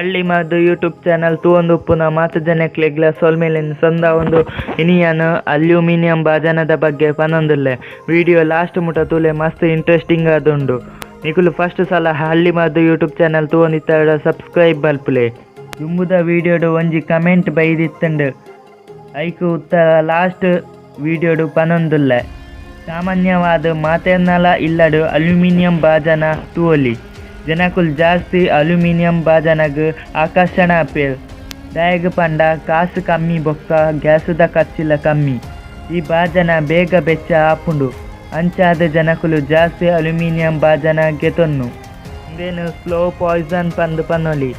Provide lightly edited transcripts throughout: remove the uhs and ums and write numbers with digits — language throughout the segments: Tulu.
ಹಳ್ಳಿ ಮದ್ದು ಯೂಟ್ಯೂಬ್ ಚಾನಲ್ ತೂವೊಂದುಪ್ಪುನ ಮಾತ ಜನಕ್ಲೆಗ್ಲ ಸೊಲ್ಮೆಲೆನ್ ಸಂದಾವೊಂದು ಇನಿಯನ್ ಅಲ್ಯೂಮಿನಿಯಂ ಬಾಜನದ ಬಗ್ಗೆ ಪನೊಂದುಲ್ಲೆ. ವಿಡಿಯೋ ಲಾಸ್ಟ್ ಮುಟ ತೂಲೆ, ಮಸ್ತ್ ಇಂಟ್ರೆಸ್ಟಿಂಗ್ ಆದುಂಡು. ನಿಕುಲು ಫಸ್ಟ್ ಸಲ ಹಳ್ಳಿ ಮದ್ದು ಯೂಟ್ಯೂಬ್ ಚಾನಲ್ ತೂವೊಂದಿತ್ತಡ ಸಬ್ಸ್ಕ್ರೈಬ್ ಮಲ್ಪುಲೆ. ದುಂಬುದ ವಿಡಿಯೋಡು ಒಂಜಿ ಕಮೆಂಟ್ ಬೈದಿತ್ತುಂಡು, ಐಕ್ ಉತ್ತರ ಲಾಸ್ಟ್ ವಿಡಿಯೋಡು ಪನೊಂದುಲ್ಲೆ. ಸಾಮಾನ್ಯವಾದ ಮಾತೆರ್ನಲ ಇಲ್ಲಡು ಅಲ್ಯೂಮಿನಿಯಂ ಬಾಜನ ತೂವೊಲಿ. ಜನಕುಲು ಜಾಸ್ತಿ ಅಲ್ಯೂಮಿನಿಯಂ ಬಾಜನಗ್ ಆಕರ್ಷಣ ಆಪೆರ್. ದಾಯೆಗ್ ಪಂಡ ಕಾಸು ಕಮ್ಮಿ ಬೊಕ್ಕ ಗ್ಯಾಸುದ ಖರ್ಚಿಲ ಕಮ್ಮಿ. ಈ ಬಾಜನ ಬೇಗ ಬೆಚ್ಚ ಆಪುಂಡು. ಅಂಚಾದ್ ಜನಕುಲು ಜಾಸ್ತಿ ಅಲ್ಯೂಮಿನಿಯಂ ಬಾಜನ ಗೆತೊನ್ನು. ಉಂದೆನ್ ಸ್ಲೋ ಪಾಯ್ಸನ್ ಪಂದ್ ಪನೊಲಿ.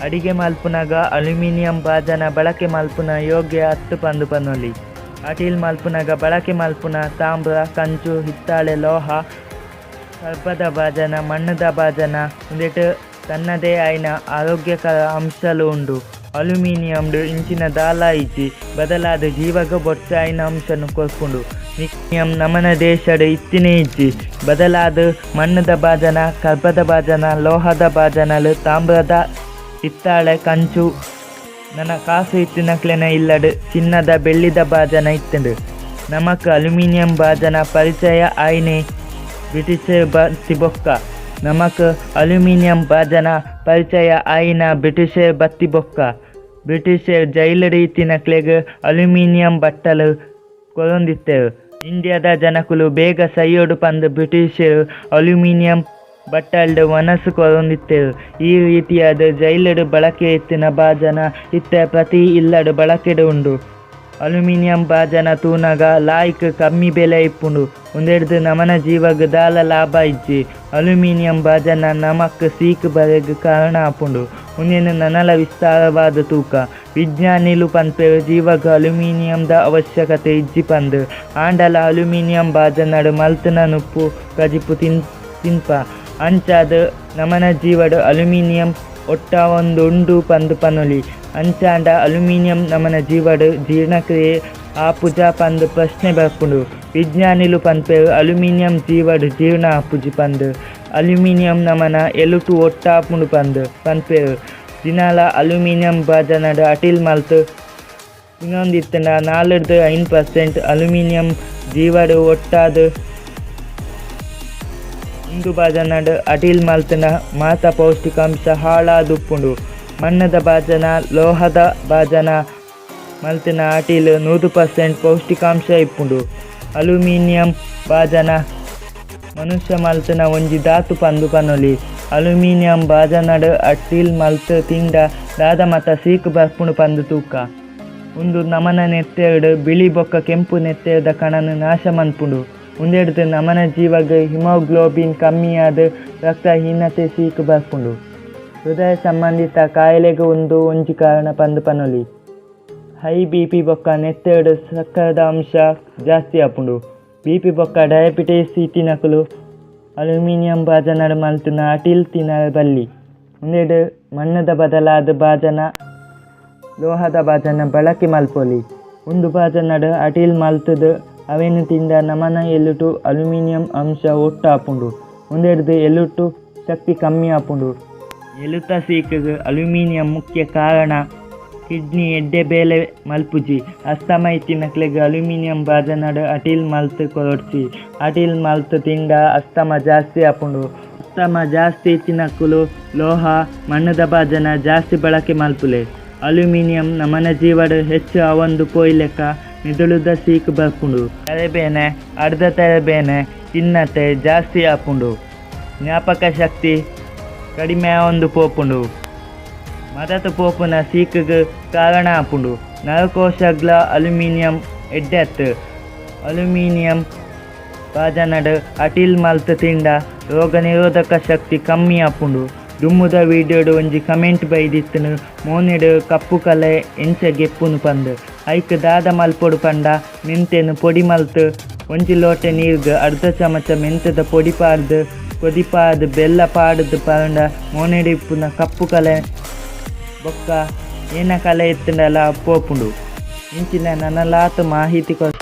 ಅಡಿಗೆ ಮಲ್ಪುನಗ ಅಲ್ಯೂಮಿನಿಯಂ ಬಾಜನ ಬಳಕೆ ಮಲ್ಪುನ ಯೋಗ್ಯ ಅತ್ತ್ ಪಂದ್ ಪನೊಲಿ. ಅಟಿಲ್ ಮಲ್ಪುನಗ ಬಳಕೆ ಮಲ್ಪುನ ತಾಮ್ರ, ಕಂಚು, ಹಿತ್ತಾಳೆ, ಲೋಹ, ಕರ್ಬದ ಬಾಜನ, ಮಣ್ಣುದ ಬಾಜನ ಉಂದೆಟ್ ತನ್ನದೇ ಆಯಿನ ಆರೋಗ್ಯಕರ ಅಂಶಲು ಉಂಡು. ಅಲ್ಯೂಮಿನಿಯಂಡ್ ಇಂಚಿನ ದಾಲ ಇಜ್ಜಿ, ಬದಲಾದ್ ಜೀವಗ್ ಬೊಡ್ಚಾಯಿನ ಅಂಶನ್ ಕೊರ್ಪುಂಡು. ಅಲ್ಯೂಮಿನಿಯಂ ನಮನ ದೇಶಡ್ ಇತ್ತಿನೇ ಇಜ್ಜಿ. ಬದಲಾದ್ ಮಣ್ಣುದ ಬಾಜನ, ಕರ್ಬದ ಬಾಜನ, ಲೋಹದ ಬಾಜನಲು, ತಾಮ್ರದ, ಹಿತ್ತಾಳೆ, ಕಂಚು, ನನ ಕಾಸು ಇತ್ತಿನಕ್ಲೆನ ಇಲ್ಲಡ್ ಚಿನ್ನದ ಬೆಳ್ಳಿದ ಬಾಜನ ಇತ್ತುಂಡು. ನಮಕ್ ಅಲ್ಯೂಮಿನಿಯಂ ಬಾಜನ ಪರಿಚಯ ಆಯಿನೆ ಬ್ರಿಟಿಷೆರ್ ಬತ್ತಿ ಬೊಕ್ಕ. ನಮಕ್ ಅಲ್ಯೂಮಿನಿಯಂ ಬಾಜನ ಪರಿಚಯ ಆಯಿನ ಬ್ರಿಟಿಷೆರ್ ಬತ್ತಿ ಬೊಕ್ಕ. ಬ್ರಿಟಿಷೆರ್ ಜೈಲುಡು ಇತ್ತಿನಕ್ಲೆಗ್ ಅಲ್ಯೂಮಿನಿಯಂ ಬಟ್ಟಲು ಕೊರೊಂದಿತ್ತೆರ್. ಇಂಡಿಯಾದ ಜನಕುಲು ಬೇಗ ಸೈಯೊಡು ಪಂದ್ ಬ್ರಿಟಿಷೆರ್ ಅಲ್ಯೂಮಿನಿಯಂ ಬಟ್ಟಲ್ಡ್ ವನಸ್ ಕೊರೊಂದಿತ್ತೆರ್. ಈ ರೀತಿಯಾದ್ ಜೈಲುಡು ಬಳಕೆ ಇತ್ತಿನ ಬಾಜನ ಇತ್ತೆ ಪ್ರತಿ ಇಲ್ಲಡ್ ಬಳಕೆಡ್ ಉಂಡು. ಅಲ್ಯೂಮಿನಿಯಂ ಬಾಜನ ತೂನಗ ಲಾಯ್ಕ್ ಕಮ್ಮಿ ಬೆಲೆ ಇಪ್ಪುಂಡು. ಉಂದೆಡ್ದ್ ನಮನ ಜೀವಗ್ ದಾಲ ಲಾಭ ಇಜ್ಜಿ. ಅಲ್ಯೂಮಿನಿಯಂ ಬಾಜನ ನಮಕ್ ಸೀಕ್ ಬರೆಗ್ ಕಾರಣ ಆಪುಂಡು. ಉಂದೆನ್ ನನಲ ವಿಸ್ತಾರವಾದ್ ತೂಕ. ವಿಜ್ಞಾನಿಲು ಪನ್ಪೆರ್ ಜೀವಗ್ ಅಲ್ಯೂಮಿನಿಯಂದ ಅವಶ್ಯಕತೆ ಇಜ್ಜಿ ಪಂದ್. ಆಂಡಲ ಅಲ್ಯೂಮಿನಿಯಂ ಬಾಜನಡ್ ಮಲ್ತ್ನ ನುಪ್ಪು ಕಜಿಪು ತಿನ್ಪ. ಅಂಚಾದ್ ನಮನ ಜೀವಡ್ ಅಲ್ಯೂಮಿನಿಯಂ ಒಟ್ಟಾವೊಂದು ಉಂಡು ಪಂದ್ ಪನೊಲಿ. ಅಂಚಾಂಡ ಅಲ್ಯೂಮಿನಿಯಂ ನಮನ ಜೀವಡ್ ಜೀರ್ಣಕ್ರಿಯೆ ಆಪುಜ ಪಂದ್ ಪ್ರಶ್ನೆ ಬರ್ಪುಂಡು. ವಿಜ್ಞಾನಿಲು ಪನ್ಪೆರ್ ಅಲ್ಯೂಮಿನಿಯಂ ಜೀವಡ್ ಜೀರ್ಣ ಆಪುಜಿ ಪಂದ್. ಅಲ್ಯೂಮಿನಿಯಂ ನಮನ ಎಲುಟು ಒಟ್ಟಾಪುಂಡು ಪಂದ್ ಪನ್ಪೆರ್. ದಿನಾಲ ಅಲ್ಯೂಮಿನಿಯಂ ಬಾಜನಡ್ ಅಟಿಲ್ ಮಲ್ತ್ ತಿನೊಂದಿತ್ತ್ಂಡ 4ರ್ದ್ 5% ಅಲ್ಯೂಮಿನಿಯಂ ಜೀವಡ್ ಒಟ್ಟಾದ್ ಉಂದು ಬಾಜನಡ್ ಅಟಿಲ್ ಮಲ್ತ್ಂಡ ಮಾತ ಪೌಷ್ಟಿಕಾಂಶ ಹಾಳಾದುಪ್ಪುಂಡು. ಮಣ್ಣುದ ಬಾಜನ, ಲೋಹದ ಬಾಜನ ಮಲ್ತಿನ ಅಟಿಲ್ 100% ಪೌಷ್ಟಿಕಾಂಶ ಇಪ್ಪುಂಡು. ಅಲ್ಯೂಮಿನಿಯಂ ಬಾಜನ ಮನುಷ್ಯ ಮಲ್ತಿನ ಒಂಜಿ ಧಾತು ಪಂದ್ ಪನೊಲಿ. ಅಲ್ಯೂಮಿನಿಯಂ ಬಾಜನಡ್ ಅಟಿಲ್ ಮಲ್ತ್ ತಿಂಡ ದಾದ ಮಾತ ಸೀಕ್ ಬರ್ಪುಂಡು ಪಂದ್ ತೂಕ. ಉಂದು ನಮನ ನೆತ್ತೆರ್ಡ್ ಬಿಳಿ ಬೊಕ್ಕ ಕೆಂಪು ನೆತ್ತೆರ್ದ ಕಣನ್ ನಾಶ ಮನ್ಪುಂಡು. ಉಂದೆಡ್ದ್ ನಮನ ಜೀವಗ್ ಹಿಮೋಗ್ಲೋಬಿನ್ ಕಮ್ಮಿಯಾದ್ ರಕ್ತಹೀನತೆ ಸೀಕ್ ಬರ್ಪುಂಡು. ಹೃದಯ ಸಂಬಂಧಿತ ಕಾಯಿಲೆಗ್ ಉಂದು ಒಂಜಿ ಕಾರಣ ಪಂದ್ ಪನೊಲಿ. ಹೈ ಬಿಪಿ ಬೊಕ್ಕ ನೆತ್ತೆರ್ಡ್ ಸಕ್ಕರೆದ ಅಂಶ ಜಾಸ್ತಿ ಆಪುಂಡು. ಬಿಪಿ ಬೊಕ್ಕ ಡಯಾಬಿಟಿಸ್ ಇತ್ತಿನಕುಲು ಅಲ್ಯೂಮಿನಿಯಂ ಬಾಜನಡ್ ಮಲ್ತಿನ ಅಟಿಲ್ ತಿನರೆ ಬಲ್ಲಿ. ಉಂದೆಡ್ ಮಣ್ಣುದ ಬದಲಾದ್ ಬಾಜನ, ಲೋಹದ ಬಾಜನ ಬಳಕೆ ಮಲ್ಪೊಲಿ. ಉಂದು ಬಾಜನಡ್ ಅಟಿಲ್ ಮಲ್ತ್ದ್ ಅವೆನ್ ತಿಂಡ ನಮನ ಎಲುಟು ಅಲ್ಯೂಮಿನಿಯಂ ಅಂಶ ಒಟ್ಟಾಪುಂಡು. ಉಂದೆಡ್ದ್ ಎಲುಟು ಶಕ್ತಿ ಕಮ್ಮಿ ಆಪುಂಡು. ಎಲುತ ಸೀಕ್ಗ್ ಅಲ್ಯೂಮಿನಿಯಂ ಮುಖ್ಯ ಕಾರಣ. ಕಿಡ್ನಿ ಎಡ್ಡೆ ಬೇಲೆ ಮಲ್ಪುಜಿ. ಅಸ್ತಮ ಇತ್ತಿನಕ್ಲೆಗ್ ಅಲ್ಯೂಮಿನಿಯಂ ಬಾಜನಡ್ ಅಟಿಲ್ ಮಲ್ತ್ ಕೊರೊಡ್ಚಿ. ಅಟಿಲ್ ಮಲ್ತ್ ತಿಂಡ ಅಸ್ತಮ ಜಾಸ್ತಿ ಆಪುಂಡು. ಅಸ್ತಮ ಜಾಸ್ತಿ ಇತ್ತಿನಕುಲು ಲೋಹ, ಮಣ್ಣುದ ಬಾಜನ ಜಾಸ್ತಿ ಬಳಕೆ ಮಲ್ಪುಲೆ. ಅಲ್ಯೂಮಿನಿಯಂ ನಮನ ಜೀವಡ್ ಹೆಚ್ಚು ಆವೊಂದು ಪೋಯಿಲೆಕ್ಕ ಮೆದುಳುದ ಸೀಕ್ ಬರ್ಪುಂಡು. ತರೆಬೇನೆ, ಅರ್ಧ ತರೆಬೇನೆ, ಖಿನ್ನತೆ ಜಾಸ್ತಿ ಆಪುಂಡು. ಜ್ಞಾಪಕ ಶಕ್ತಿ ಕಡಿಮೆ ಆವೊಂದು ಪೋಪುಂಡು. ಮದತ್ ಪೋಪುನ ಸೀಕ್ಗ್ ಕಾರಣ ಆಪುಂಡು. ನರಕೋಶಗ್ಲ ಅಲ್ಯೂಮಿನಿಯಂ ಎಡ್ಡೆ ಅತ್ತ್. ಅಲ್ಯೂಮಿನಿಯಂ ಬಾಜನಡ್ ಅಟಿಲ್ ಮಲ್ತ್ ತಿಂಡ ರೋಗ ನಿರೋಧಕ ಶಕ್ತಿ ಕಮ್ಮಿ ಆಪುಂಡು. ದುಂಬುದ ವಿಡಿಯೋಡು ಒಂಜಿ ಕಮೆಂಟ್ ಬೈದಿತ್ತುಂಡು, ಮೋನೆಡ್ ಕಪ್ಪು ಕಲೆ ಎಂಚ ಗೆಪ್ಪುನು ಪಂದ್. ಐಕ್ ದಾದ ಮಲ್ಪೊಡು ಪಂಡ, ಮೆಂತೆನ್ ಪೊಡಿ ಮಲ್ತ್ ಒಂಜಿ ಲೋಟೆ ನೀರ್ಗ್ ಅರ್ಧ ಚಮಚ ಮೆಂತೆದ ಪೊಡಿ ಪಾಡ್ದ್ ಕೊದಿಪಾದ್ ಬೆಲ್ಲ ಪಾಡ್ದ್ ಪರ್ಂಡ ಮೋನೆಡ್ ಇಪ್ಪುನ ಕಪ್ಪು ಕಲೆ ಬೊಕ್ಕ ಏನ ಕಲೆ ಇತ್ತುಂಡಲ ಪೋಪುಂಡು. ಇಂಚಿನ ನನಲಾತ್ ಮಾಹಿತಿ ಕೊರ್ಪಿನ.